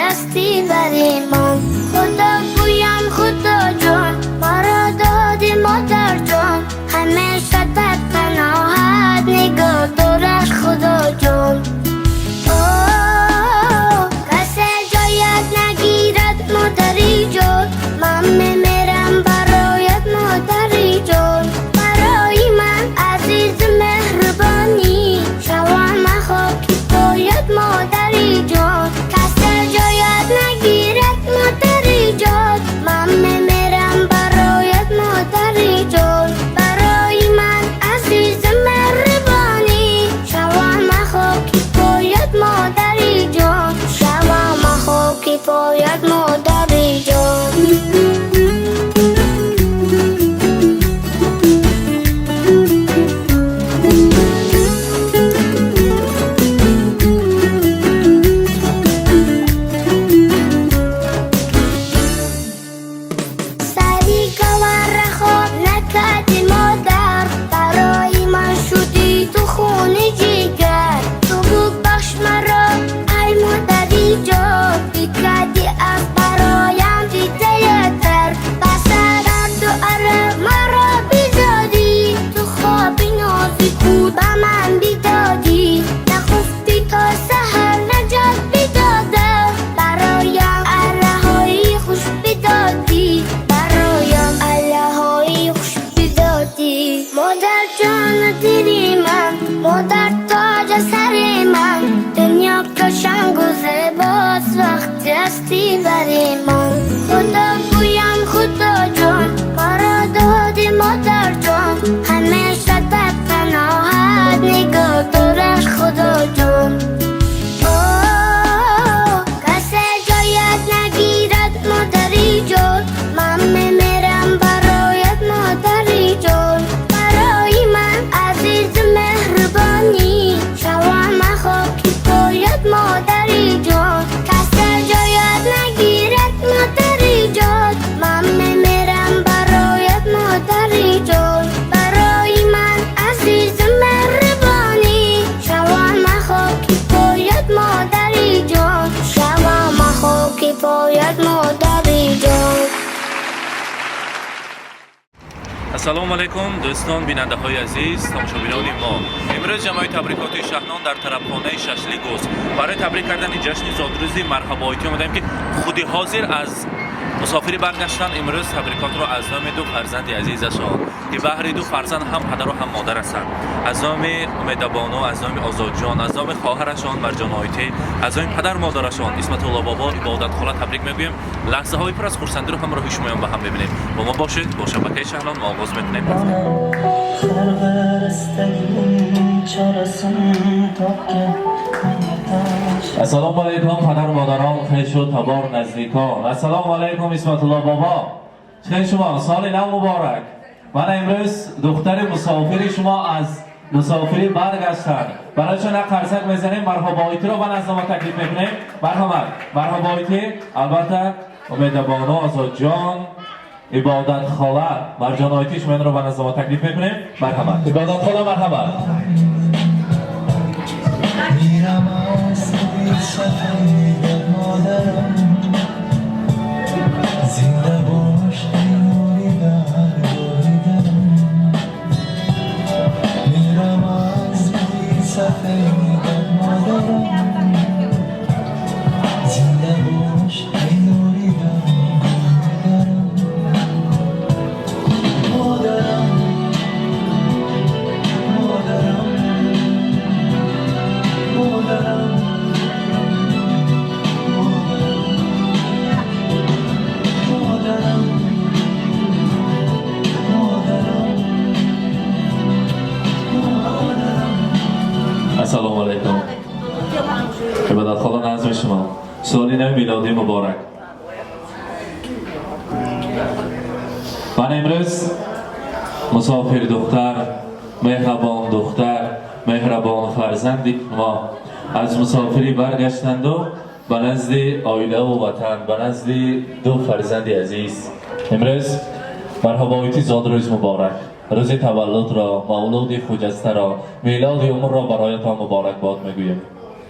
هستی بری من. خدا گویم خدا جان، مرا دادی مادر جان، همیشه در پناهت نگاه دارد خدا جان. آه، کسی جایت نگیرد مادری جان، من میمیرم برایت مادری جان. برای من عزیز مهربانی، شوم خاکی پایت مادری جان. کسی جایت نگیرد مادری جان، من میمیرم برایت مادری جان. برای من عزیز مهربانی، شوم خاکی پایت مادری جان، شوم خاکی پایت مادری جان. سری گور خواب نکردی مادر، برای من شدی تو خون جگر. تو ببخش مرا ای مادری جان، بکردی از برایم دیده تر. پس درد و عرق مرا بیدادی، تو خواب نازی بود به من بیدادی. نخفتی تا سحر نجات بیداده، برایم اره های خوش بیدادی، برایم اره های خوش بیدادی. مادر جان دلی من، مادر تاج سر من، دنیا قشنگ و زیباست وقتی هستی بری من. خدا گویم خدا جان، مرا دادی مادر جان، همیشه در پناهت نگاه دارد خدا جان. آه، کسی جایت نگیرد مادری جان، من میمیرم برایت مادری جان. برای من عزیز مهربانی، شوم خاکی پایت مادری جان. کسی جایت نگیرد مادری جان، من میمیرم برایت مادری جان. برای من عزیز مهربانی، شوم خاکی پایت مادری جان، شوم خاکی پایت مادری جان. Ассалому алайкум, дӯстон, бинандаҳои азиз, тамошобинони мо. Имрӯз ҷамъои табрикоти Шаҳнон дар тарабхонаи Шашликгӯз барои табрик кардани ҷашни зодрӯзи Марҳабоитӣ омадаем, ки худи ҳозир аз мусофирӣ баргаштан. Имрӯз табрикотро аз номи ду фарзанди азизашон, ки баҳри ду фарзанд ҳам падару ҳам модар ҳастанд, аз номи Умедабону, аз номи Озодҷон, аз номи хоҳарашон Марҷоноитӣ, аз номи падару модарашон Исматулло бобо, Ибодаткола табрик мегӯем. Лаҳзаҳои пур аз хурсандиро ҳамроҳи шумоён ба ҳам мебинем. Бо мо бошед, бо шабакаи Шаҳнон мо оғоз мекунем. Har bir istagimning chorasin topgan menga. Ассалому алайкум, падару модарон, хешу табор, наздикон. Ассалому алайкум, Исматулло бобо, хел шумо? Соли нав муборак. Мана имрӯз духтари мусофири шумо аз мусофирӣ баргаштанд. Барои як қарсак мезанем. Марҳабоитиро ба назди мо таклиф мекунем. Марҳамат, Марҳабоитӣ. Албатта, Умедабону, Озодҷон, Ибодатхола, Марҷоноитӣ, шуморо ба назди мо таклиф мекунем. Марҳамат, Ибодатхола, марҳамат. میرم از سفید مادرم، زنده باش ای نوری درگاه درم. میرم از سفید مادرم، زنده باش ای نوری درگاه درم. مادرم، مادرم، مادرم، مادرم، مادرم، مادرم. Ассалому алайкум, Ибодатхола, назми шумо. Соли нави милодӣ муборак. Ман имрӯз мусофир духтар, меҳрабон духтар, меҳрабон фарзанди мо аз мусофирӣ баргаштанду ба назди оилаву ватан, ба назди ду фарзанди азиз. Имрӯз, Марҳабоитӣ, зодрӯз муборак. Рӯзи таваллудро, мавлуди хуҷастаро, милоди умрро бароятон муборакбод мегӯем.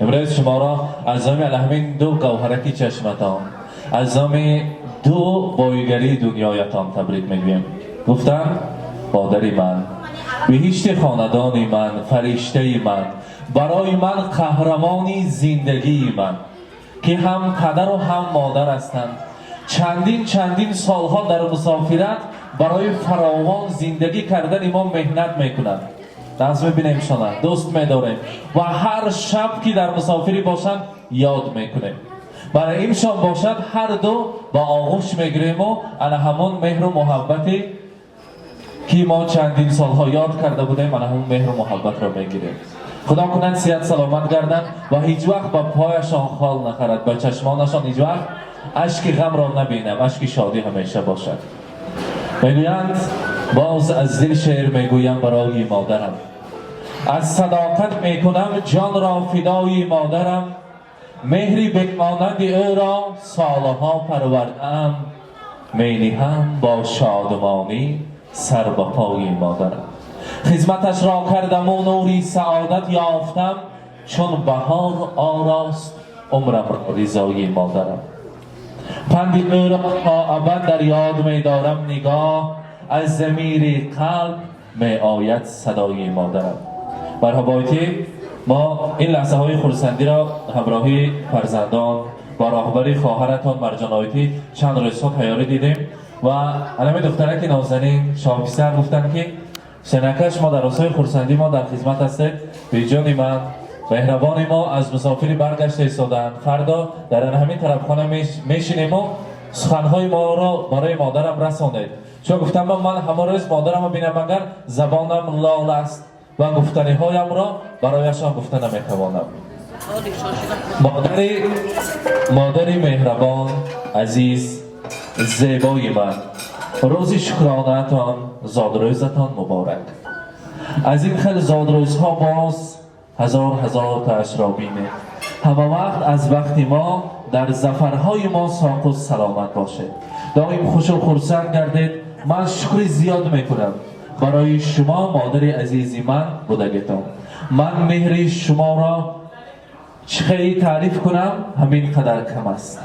Имрӯз шуморо аз номи ҳамин ду гавҳараки чашматон, аз номи ду боигарии дунёятон табрик мегӯем. Гуфтанд модари ман, биҳишти хонадони ман, фариштаи ман, барои ман қаҳрамони зиндагии ман, ки ҳам падару ҳам модар ҳастанд. Чандин чандин солҳо дар мусофират барои фаровон зиндагӣ кардани мо меҳнат мекунанд. Даст мебинем шона, дӯст медорем ва ҳар шаб ки дар мусофирӣ бошанд ёд мекунем. Барои имшон бошад ҳар ду ба оғӯш мегирему ана ҳамон меҳру муҳаббате ки мо чандин солҳо ёд карда будем, ана ҳамон меҳру муҳаббатро мегирем. Худо кунад сиҳат саломат гарданд ва ҳеҷ вақт ба пояшон хол нахарад, ба чашмонашон ҳеҷ вақт ашки ғамро набинам, ашки шодӣ ҳамеша бошад. Мегӯянд боз аз дил шеър мегӯям барои модарам, аз садоқат мекунам ҷонро фидои модарам, меҳри бемонанди ӯро солҳо парвардаам, мениҳам бо шодмонӣ сар ба пои модарам. Хизматашро кардаму нури саодат ёфтам, чун баҳор орост умрамро ризои модарам. Панди ӯро то абад дар ёд медорам, нигоҳ аз замири қалб меояд садои модарам. Марҳабоити мо ин лаҳзаҳои хурсандиро ҳамроҳи фарзандон бо роҳбари хоҳаратон Марҷоноитӣ чанд рӯзҳо тайёрӣ дидем ва ҳамин духтараки нозанин шоҳписар гуфтанд ки сенакаш мо дар рӯзҳои хурсандӣ мо дар хизмат ҳастед. Беҷони ман, меҳрабони мо аз мусофирӣ баргашта истоданд. Фардо дар ҳамин тарабхона мешинему суханҳои моро барои модарам расонед. Чун гуфтам ман ҳамон рӯз модарамро бинам, агар забонам лол аст ва гуфтаниҳоямро барояшон гуфта наметавонам. Модари меҳрабон, азиз, зебои ман, рӯзи шукронаатон, зодрӯзатон муборак. Аз ин хел зодрӯзҳо боз ҳазор ҳазор таашро бинед. Ҳама вақт аз вақти мо дар зафарҳои мо соқу саломат бошед. Доим хушу хурсанд гардед. Ман шукри зиёд мекунам барои шумо, модари азизи ман будагитон. Ман меҳри шуморо чӣ хеле таъриф кунам, ҳамин қадар кам аст,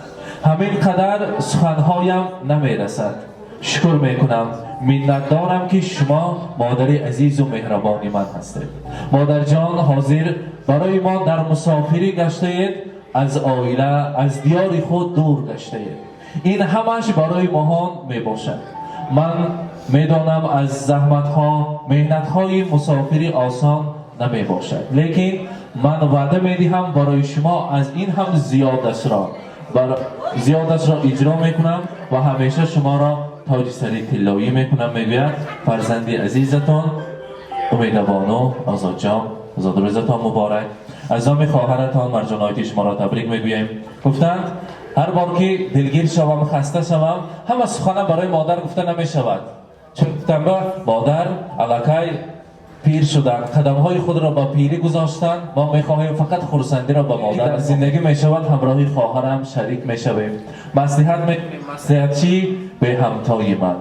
ҳамин қадар суханҳоям намерасад. Шукр мекунам, миннатдорам ки шумо модари азизу меҳрабони ман ҳастед. Модарҷон, ҳозир барои мо дар мусофирӣ гаштаед, аз оила, аз диёри худ дур гаштаед. Ин ҳамаш барои моҳон мебошад. Ман медонам аз заҳматҳо, меҳнатҳои мусофирӣ осон намебошад, лекин ман ваъда медиҳам барои шумо аз ин ҳам зиёдашро иҷро мекунам ва ҳамеша шуморо тоҷи сари тиллоӣ мекунам, мегӯяд фарзанди азизатон Умедабону Озодҷон. Зодрӯзатон муборак. Аз номи хоҳаратон Марҷоноити шуморо табрик мегӯем. Гуфтанд ҳар бор ки дилгир шавам, хаста шавам, ҳама сухана барои модар гуфта намешавад. Чун гуфтам ба модар аллакай пир шуданд, қадамҳои худро ба пирӣ гузоштанд. Мо мехоҳем фақат хурсандиро ба модар зиндагӣ мешавад, ҳамроҳи хоҳарам шарик мешавем. Маслиҳат мекунем, маслиҳатчӣ беҳамтои ман.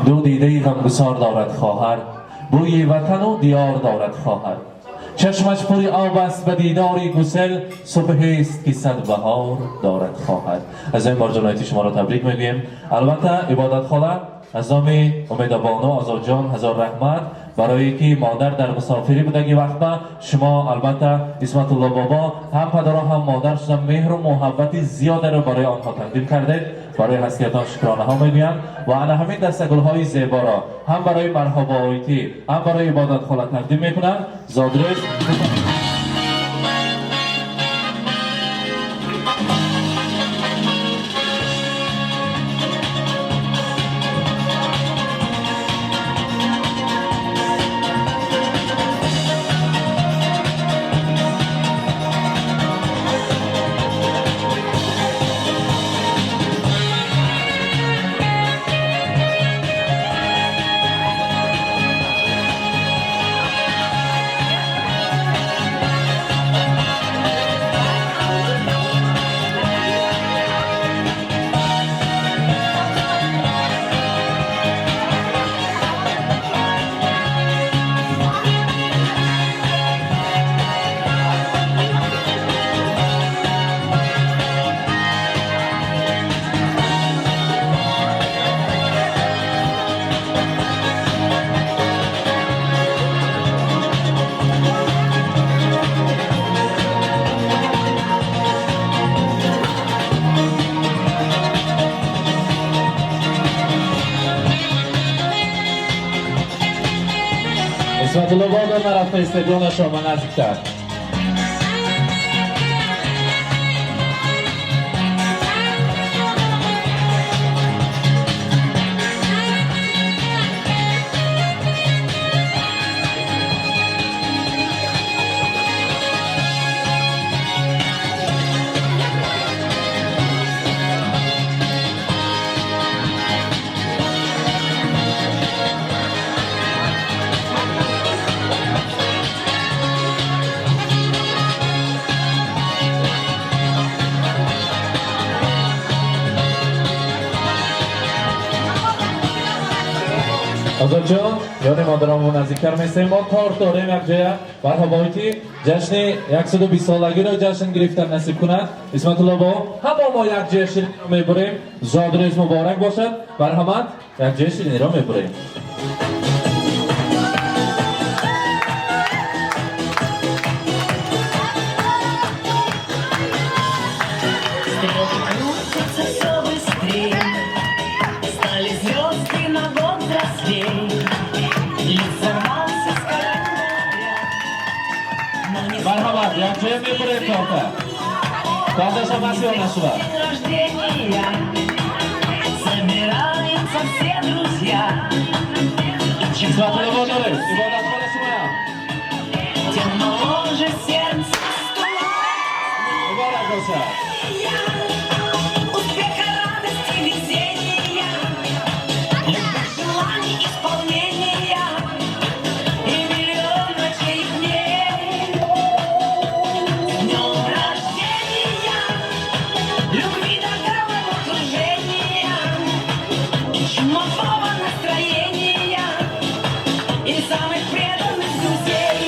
Ду дидаи ғамгусор дорад хоҳар, бӯи ватану диёр дорад хоҳар. Чашмаш пури об аст ба дидори гусел, субҳест ки сад баҳор дорад хоҳар. Аз ин Марҷоноити шуморо табрик мегӯем. Албатта ибодатхола аз номи Умедабону Озодҷон ҳазор раҳмат барое ки модар дар мусофирӣ будаги вақт ба шумо, албатта Исматулло бобо ҳам падару ҳам модар шуда меҳру муҳаббати зиёдеро барои онҳо тақдим кардед. Барои ҳастиятон шукронаҳо мегӯям ва ана ҳамин дастагулҳои зеборо ҳам барои марҳабоитӣ, ҳам барои ибодатхола тақдим мекунам. Зодрӯз Меистед ёнашон наздиктар. Озодҷон, ёни модаронмон наздиктар местем. Мо торт дорем якҷоя. Марҳабоити ҷашни 120 солагиро ҷашн гирифтан насиб кунад. Исматулло бо ҳама мо якҷоя шириниро мебурем. Зодрӯз муборак бошад. Марҳамат, якҷоя шириниро мебурем. Крутятся все быстрее, стали звезды на год взрослей. Лист сорвался с календаря, но не Марҳамат, якҷоя мебурем торта. Торташа маст ё нашува? день рождения. Собираются все друзья. И чем Исматулло бо больше доред. Ибодатхона шумоям. тем моложе сердце стук. Муборак бошад. Успеха, радости, везения, любых желаний исполнения и миллион ночей и дней. С днем рождения, любви до головокружения и чумового настроения и самых преданных друзей.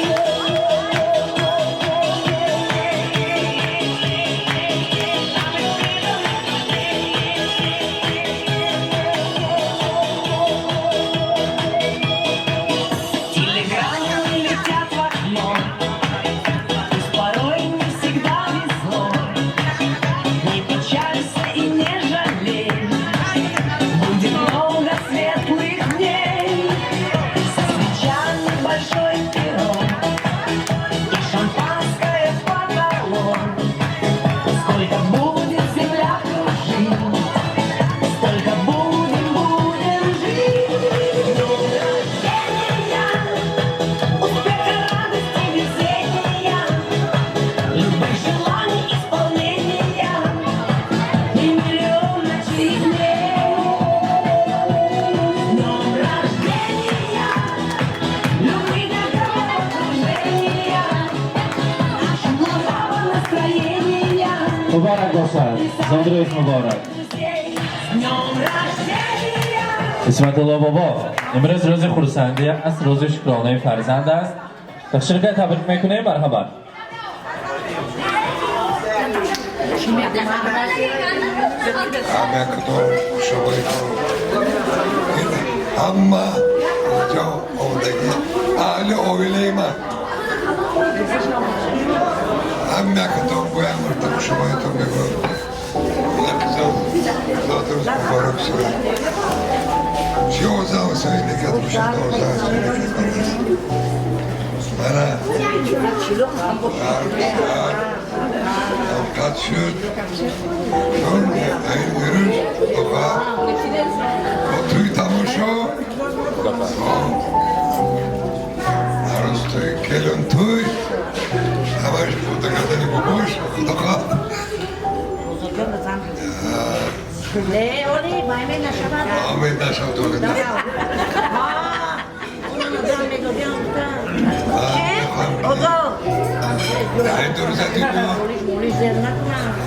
Самых преданных друзей. Телеграммы летят в окно, пусть порой не всегда везло. Не печалься и не жалей, будет много светлых дней. Со свечами большой пирог и шампанское в потолок. Сколько будет земля кружить, столько будем, будем жить. С днем рождения, успеха, радости, везения, любых желаний исполнения и миллион ночей и дней. С днем рождения, любви до головокружения, чумового настроения. Муборак бошад. Зодрӯз муборак. Друзей. С днем рождения! Исматулло бобо, имрӯз рӯзи хурсандӣ аст, рӯзи шукронаи фарзанд аст. Ширкат табрик мекунем, марҳамат. Ҳамякатон шумоитон ҳама ҷо омадагӣ аҳли оилаи ман ҳамякатон боям мартаба шумоитон мегӯям зодрӯз муборак шавад. Чӣ озавсои некат бошад, озавсои некат бараст. Мана қад шуд чун ин ирӯз бо тӯи тамошо арӯз тӯй келин тӯй ҳамаш буда кардани бобош худо хоҳад. Омед нашавад. Омед ин дурӯзати мо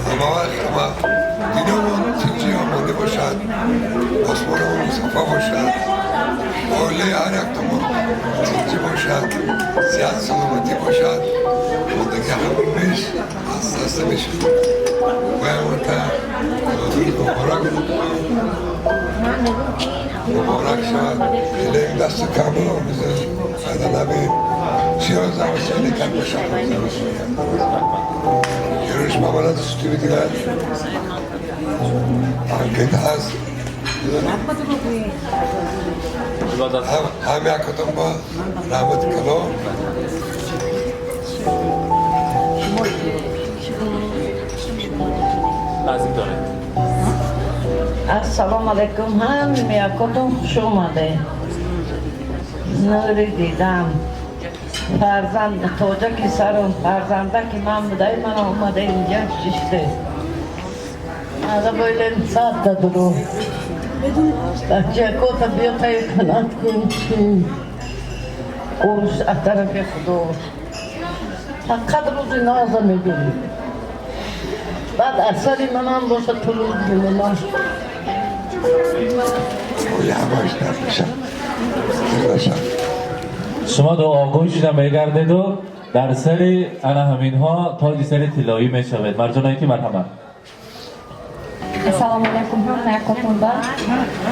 ҳама вақт ҳама диномон тинҷи омода бошад, осмонамон мусаффо бошад, оилаи ҳар яктамон тинҷӣ бошад, сиҳат саломатӣ бошад. Мондагӣ ҳамаш аста аста мешавад. Боямонта зодрӯз муборак, муборак шавад. Илоҳим дасту камило бизад набин чиёзавасони кар бошад. Ирӯш мамалат сутӣ бидигад анкет ҳаст. Ҳам якатон ба раҳмати калон. Ассалому алайкум, ҳамаякотон хуш омаде. Нури дидам. Фарзанд тоҷаки сарум, фарзандаки ман будай, ман омада инҷа шиште. Ада бойлем садта дуру. Бачакота биё таи қанат кун. Ош аз тарафи Худо. Фақат рӯзи ноза мебинӣ. Баъд аз сари манам бошад ту рӯз бинамаш. Шумо дуогӯй шуда мегардеду дар сари ана ҳаминҳо тоҷи сари тиллоӣ мешавед. Марҷонаити, марҳамат. Ассалому алайкум, ҳамаякотон ба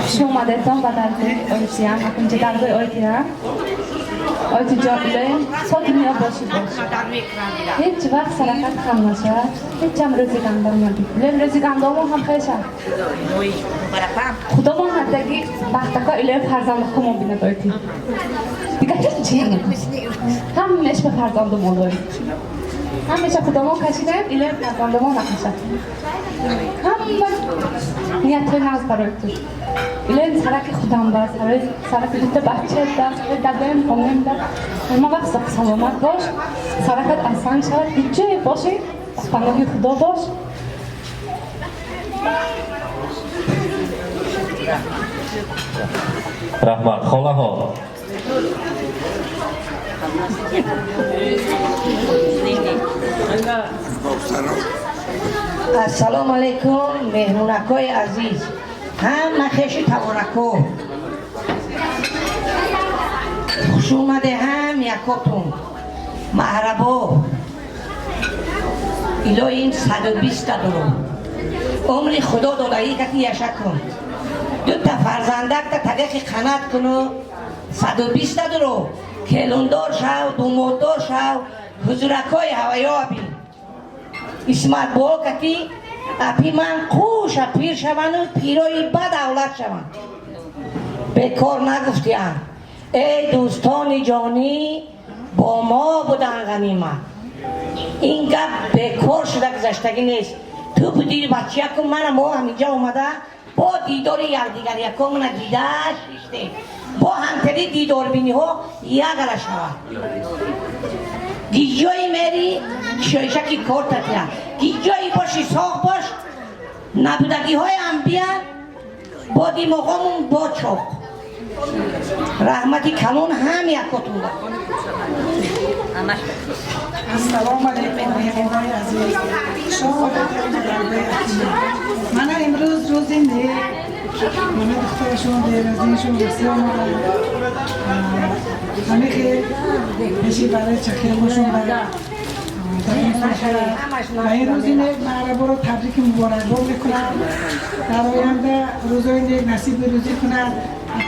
хуш омадетон ба даргоҳи ойтиям. Акунҷа даргоҳи ойтиям. Ойти ҷон, илоҳим содимиё бошӣ бош. Ҳеҷ вақт саракат хам нашавад. Ҳеҷам рӯзи гандом набид. Илоҳим рӯзи гандомон ҳам хеша. Худовон ҳаддаги бахтако илоҳим фарзандакомон бинад ойти. Дигар ҳеҷ чиз ҳамеш ба фарзандумон дорем. Ҳамеша худомон кашидаем, илоҳим фарзандумон накашад. Ҳама ниятҳои нағз барои ту. Илоҳим сараки худам ба, сараки дута бача да, сараки дадаем, хонем да. Ҳама вақт саломат бош, саракат асан шавад, ҳеҷ ҷое бошӣ, аз паноҳи Худо бош. Раҳмат, холаҳо. Ассалому алайкум, меҳмонакҳои азиз, ҳама хеши таборако. Хуш омаде ҳам якотун. Маҳрабо. Илоҳим 120 дуру. Умри Худо додагӣ кати яша кун. Дута фарзандакта тагахи қанат куну 120 дуру. Келундор шав, думоддор шав, ҳузуракҳои ҳаваё бин. Исмат бо кати апи ман қуша пир шавану пирои бад авлад шаванд. Бекор нагуфтиам. Эй дӯстони ҷонӣ, бо мо будан ғанимат. Ин гап бекор шуда гузаштагӣ нест. Ту будӣ бачаяку мана мо ҳаминҷа омада бо дидори якдигар якомона дида шиштем. Бо ҳамтари дидорбиниҳо ягала шавад. Гиҷои мери шоишаки кор татия. Гиҷои боши соғ бош, набудагиҳоям биян, бо димоғомун бо чоқ. Раҳмати калон ҳам якотунда. Ассалому алайкум, меҳмонои азиз. Шом омадем ба даргоҳи Акима. Мана имрӯз рӯзи нек. Мана духтарашон Деразиншон Русия омаданд. Ҳамин хел пеши барои чахелмошон ба ва ин рӯзи нек маъраборо табрики муборакбод мекунам. Дар оянда рӯзои нек насиби рӯзӣ кунад.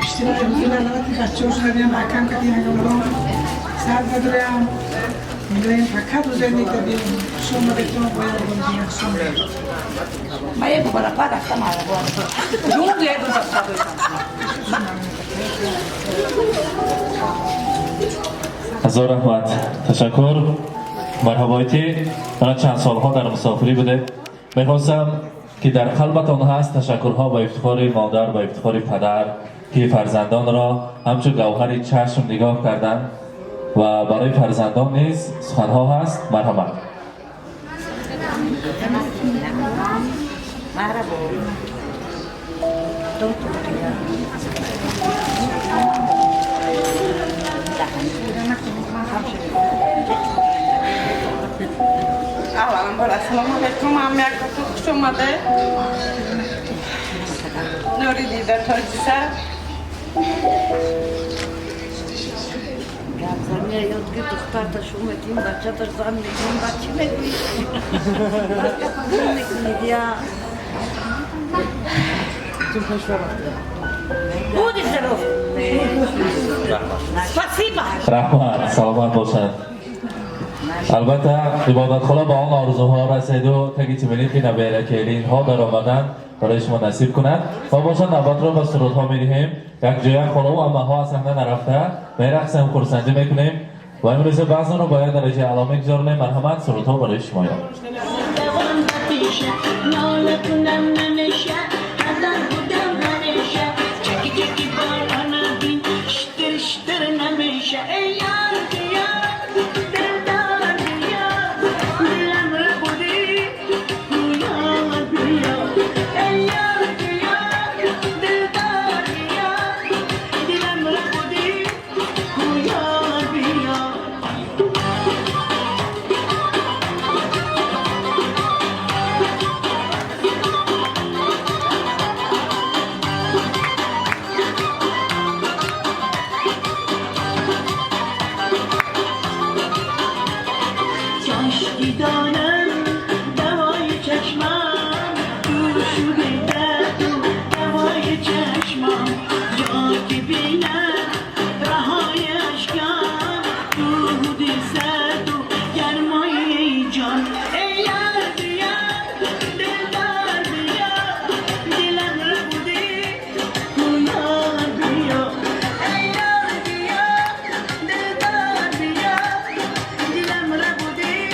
Пиштираи рӯзи лалавати бачаҳошон биям акам кати ягонрон сар бадорам. Милоем фақат рӯзои нек дабием. Хуш омадетон, бояд бозӣ хуш омадед. Мае муборакбод афта маърабо. Ҷун гӯя Ҳазор раҳмат, ташаккур. Марҳабоити, мана чанд солҳо дар мусофирӣ будед. Мехостам ки дар қалбатон ҳаст ташаккурҳо ба ифтихори модар, ба ифтихори падар, ки фарзандонро ҳамчун гавҳари чашм нигоҳ карданд ва барои фарзандон низ суханҳо ҳаст. Марҳамат. Авваланбор ассалому алайкум, ҳамаякотон хуш омаде. Нури дида тоҷи сар. Гапзани ёд гир, духтарта шу метим, бачата зан мекунем, ба чӣ мегӯӣ? Мекунед я. Буди здоров. Спасибо. Раҳмат, саломат бошанд. Албатта ибодатхона ба он орзуҳо расиду таги тимилихи набера келинҳо даромаданд барои шумо насиб кунад. Ва бошад навбатро ба сурудҳо медиҳем. Якҷоя холаву аммаҳо аз саҳна нарафта мерақсем, хурсандӣ мекунем ва имрӯза баъзанро ба як дараҷаи аъло мегузаронем. Марҳамат, сурудҳо барои шумоён. Нола кунам намеша, ҳазар میدانم دوای چشمم تو شده درد و دوای چشمم جا که بینم رهای اشکم تو بودی سرد و گرمای جان ای یار بیا دلدار بیا دلم ربودی گویار بیا ای یار بیا دلدار بیا دلم ربودی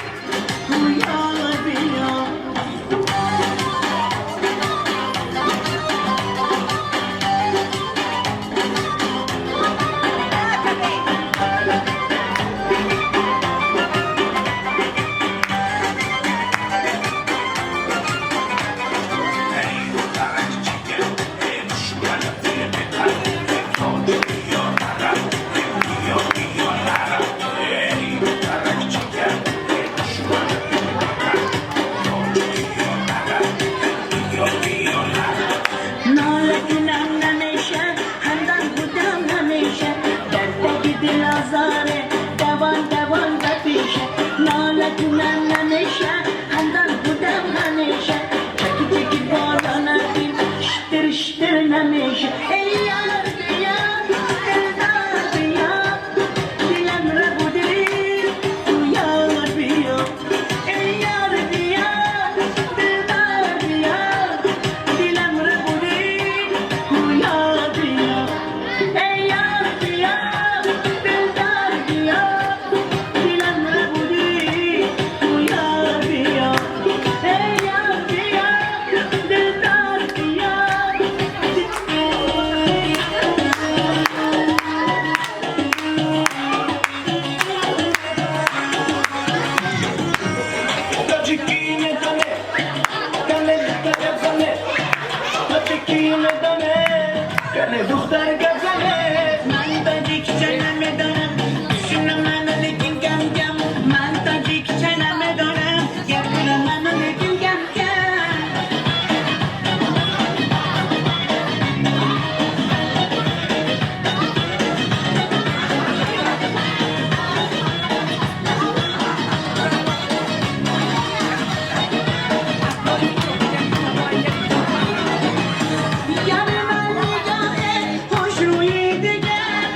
گویار بیا. ناله کنم نمیشه همدم بودم همیشه در تک دل آزاره دوان دوان بپیشه ناله کنم نمیشه همدم بودم همیشه چکی چکی بالا نبین شتر شتر نمیشه ای یار بیا دلدار بیا دلم ربودی تو یار بیا ای یار بیا دلدار بیا دلم ربودی گویا بیا ای یار بیا دلدار بیا دلم ربودی گویا بیا ای یار بیا دلدار بیا. تاجیکی ندانه کله دختر گپ زنه تاجیکی ندانه کله دختر گپ زنه من تاجیکچه نمیدانم شونم منو لیکن کم کم من تاجیکچه نمیدانم گپرم منو لیکن کم کم. یار من نگاه خوش روی دیگر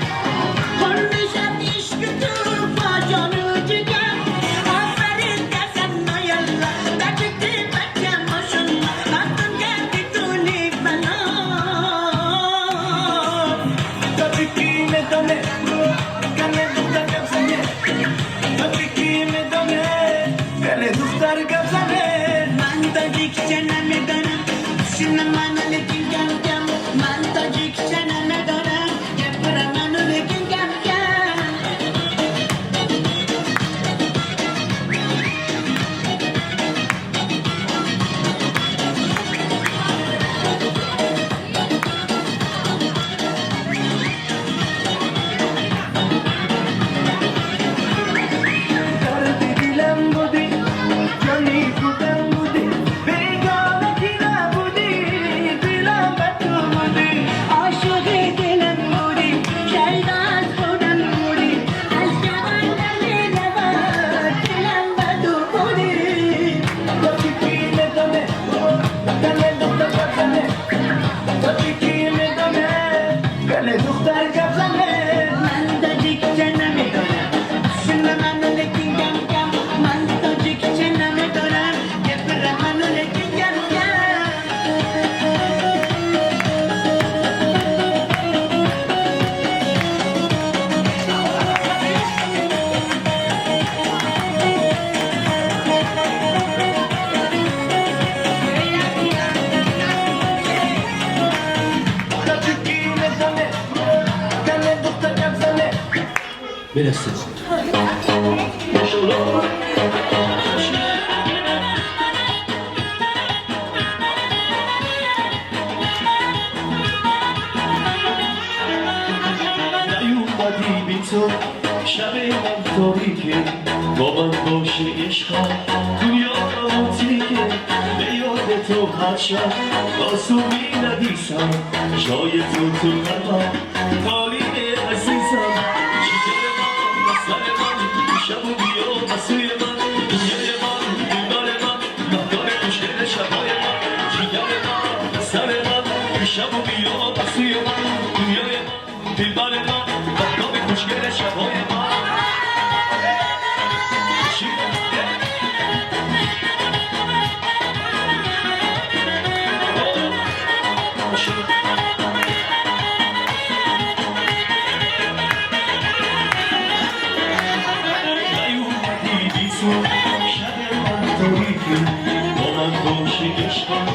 پر میشد عشق تو با جان و جگر آفرین کسن نایالله تاجیکی بچه ماشالله مفتون کردی تو بلا. تاجیکی ندانه کله دختر گپ زنه تاجیکی ندانه کله دختر گپ زنه من تاجیکچه نمیدانم شونم منو لیکن کم کم من تاجیکچه نمیدانم گپرم منو لیکن کم کم. درد دلم بودی جانی خودم بودی بیگانه کی نبودی دلم به تو بودی عاشق دلم بودی شیدا از خودم بودی از جهان نمیرود دلم به تو بودی. تاجیکی ندانه کله دختر گپ زنه تاجیکی ندانه کله دختر گپ زنه من تاجیکچه نمیدانم شونم منو لیکن کم کم من تاجیکچه نمیدانم گپرم منو لیکن کم کم. تاجیکی ندانه کله دختر گپ زنه برسید. نیومدی بی تو شب من تاریکه با من باشه عشقم دنیا تیکه به یاد تو هر شب آسو می نویسم جای تو تو قلبم خالی عزیزم جگر من سر من شب و بیا به سوی من دنیای من. بی تو شب من تاریکه، با من باشی عشقم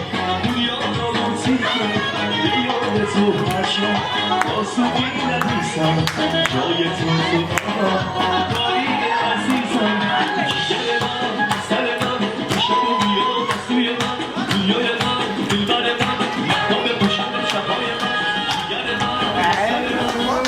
دنیا رومانتیکه. به یاد تو هر شب آسودی ندیسم، جای تو تو قلبم داری عزیزم. دل من سر من شب و بیا سوی من، دنیای من دلبر من، مهتاب پوشان شبهای من، جگر من سر من.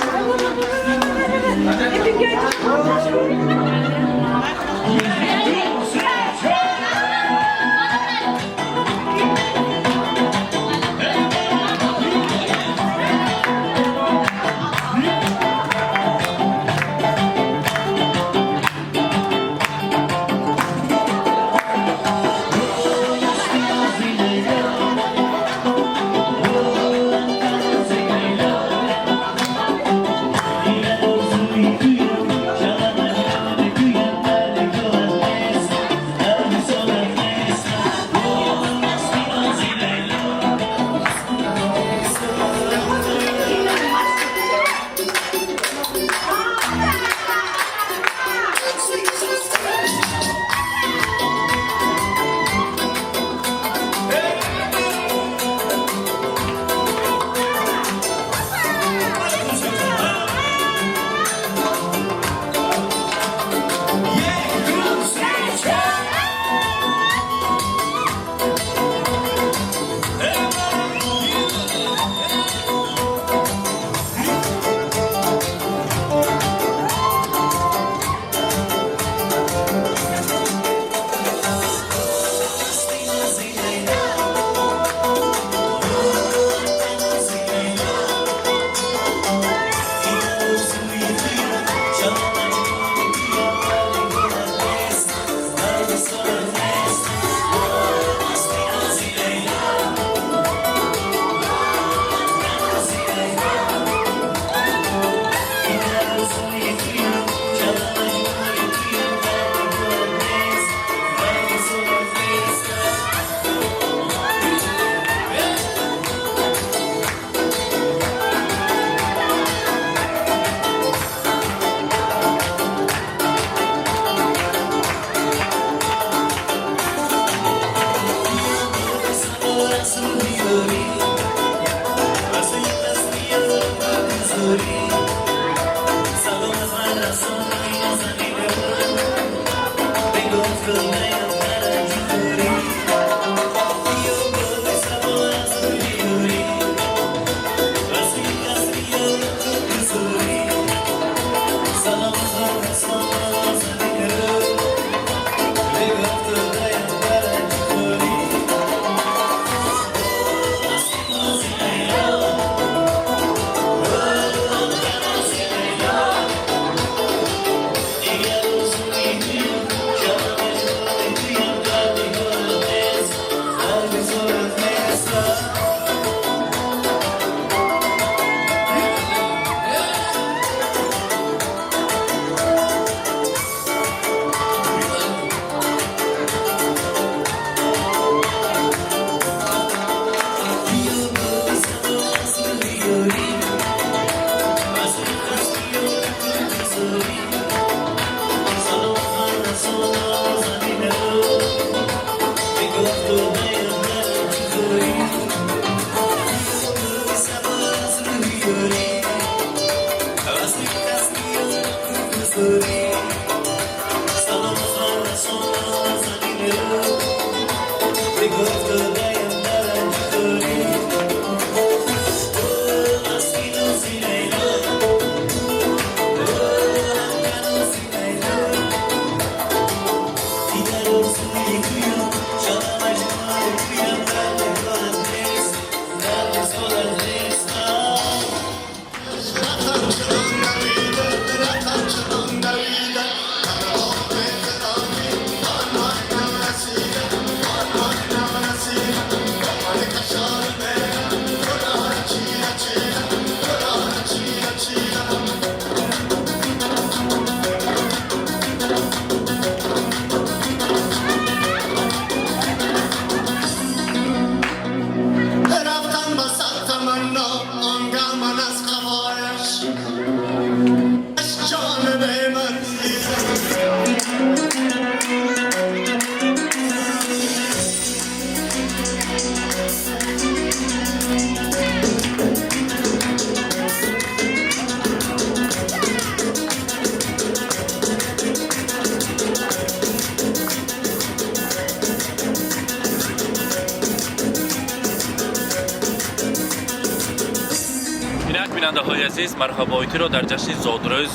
Бинандаҳои азиз, Марҳабоитиро дар ҷашни зодрӯз,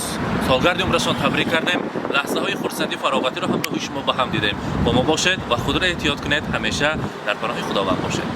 солгарди умрашон табрик кардем. Лаҳзаҳои хурсандӣ, фароғатиро ҳамроҳи шумо ба ҳам дидем. Бо мо бошед ва худро эҳтиёт кунед. Ҳамеша дар паноҳи Худованд бошед.